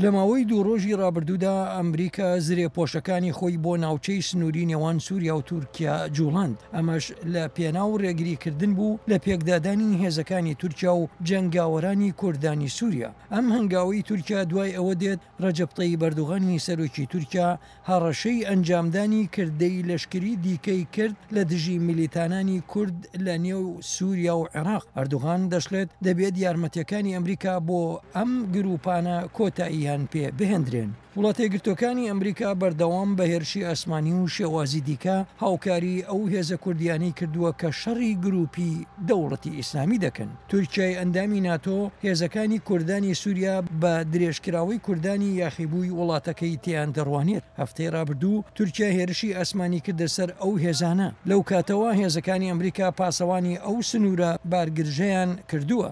لە ماوەی دوو ڕۆژی ڕابردوودا ئەمریکا زرێپۆشەکانی خۆی بۆ ناوچەی سنووری نێوان سووریا و تورکیا جوڵاند، ئەمەش لە پێناو ڕێگریکردن بوو لە پێکدادانی هێزەکانی تورکیا و جەنگاوەرانی کوردانی سووریا. ئەم هەنگاوەی تورکیا دوای ئەوە دێت ڕەجەب تەیب ئەردۆغانی سەرۆکی تورکیا هەڕەشەی ئەنجامدانی کردەی لەشکری دیکەی کرد لە دژی میلیتانانی کورد لە نێو سووریا و عێراق. ئەردۆغان دەشڵێت دەبێت یارمەتیەکانی ئەمریکا بۆ ئەم گرووپانە کۆتاییان پێ بهێندرێن. وڵاتەیەکگرتووەکانی ئەمریکا بەردەوام بە هێرشی ئاسمانی و شێوازی دیکە هاوکاری ئەو هێزە کوردیانەی کردووە کە شەڕی گرووپی دەوڵەتی ئیسلامی دەکەن. تورکیای ئەندامی ناتۆ هێزەکانی کوردانی سووریا بە درێژکراوەی کوردانی یاخیبووی وڵاتەکەی تێیان دەڕوانێت. هەفتەی رابردوو تورکیا هێرشی ئاسمانی کردە سەر ئەو هێزانە. لەو کاتەوە هێزەکانی ئەمریکا پاسەوانی ئەو سنوورە بارگرژەیان کردووە.